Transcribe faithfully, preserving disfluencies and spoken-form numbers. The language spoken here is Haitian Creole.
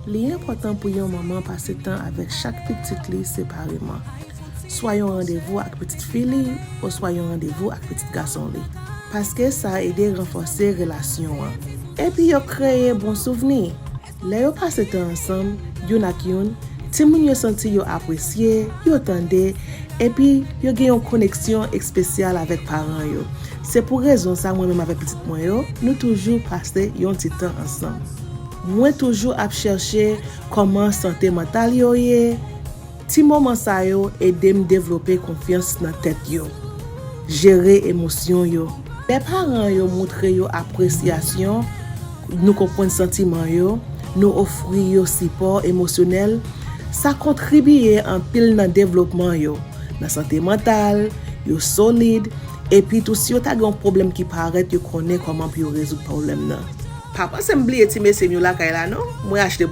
Li enpòtan pou yon manman pase tan avèk chak pitit li separeman, swa yon randevou ak pitit fi li, oswa yon randevou ak pitit gason li, paske sa ede ranfòse relasyon an. Epi yo kreye bon souvni. Lè yo pase tan ansanm, youn ak youn, timoun yo santi yo apresye, yo tande, epi yo gen yon koneksyon espesyal avèk paran yo. Se pou rezon sa mwen menm avèk pitit mwen yo, nou toujou pase yon ti tan ansanm. Mwen toujou ap chèche kòman sante mantal yo ye. Ti moman sa yo ede m devlope konfyans nan tèt yo, jere emosyon yo. Lè paran yo montre yo apresyasyon, nou konprann santiman yo, nou ofri yo sipò emosyonèl, sa kontribiye anpil nan devlopman yo, nan sante mantal, yo solid, epi tou si yo ta gen yon pwoblèm ki parèt, yo konnen kòman pou yo rezoud pwoblèm nan. Pa panse m bliye ti mesye m yo lakay la non, mwen achte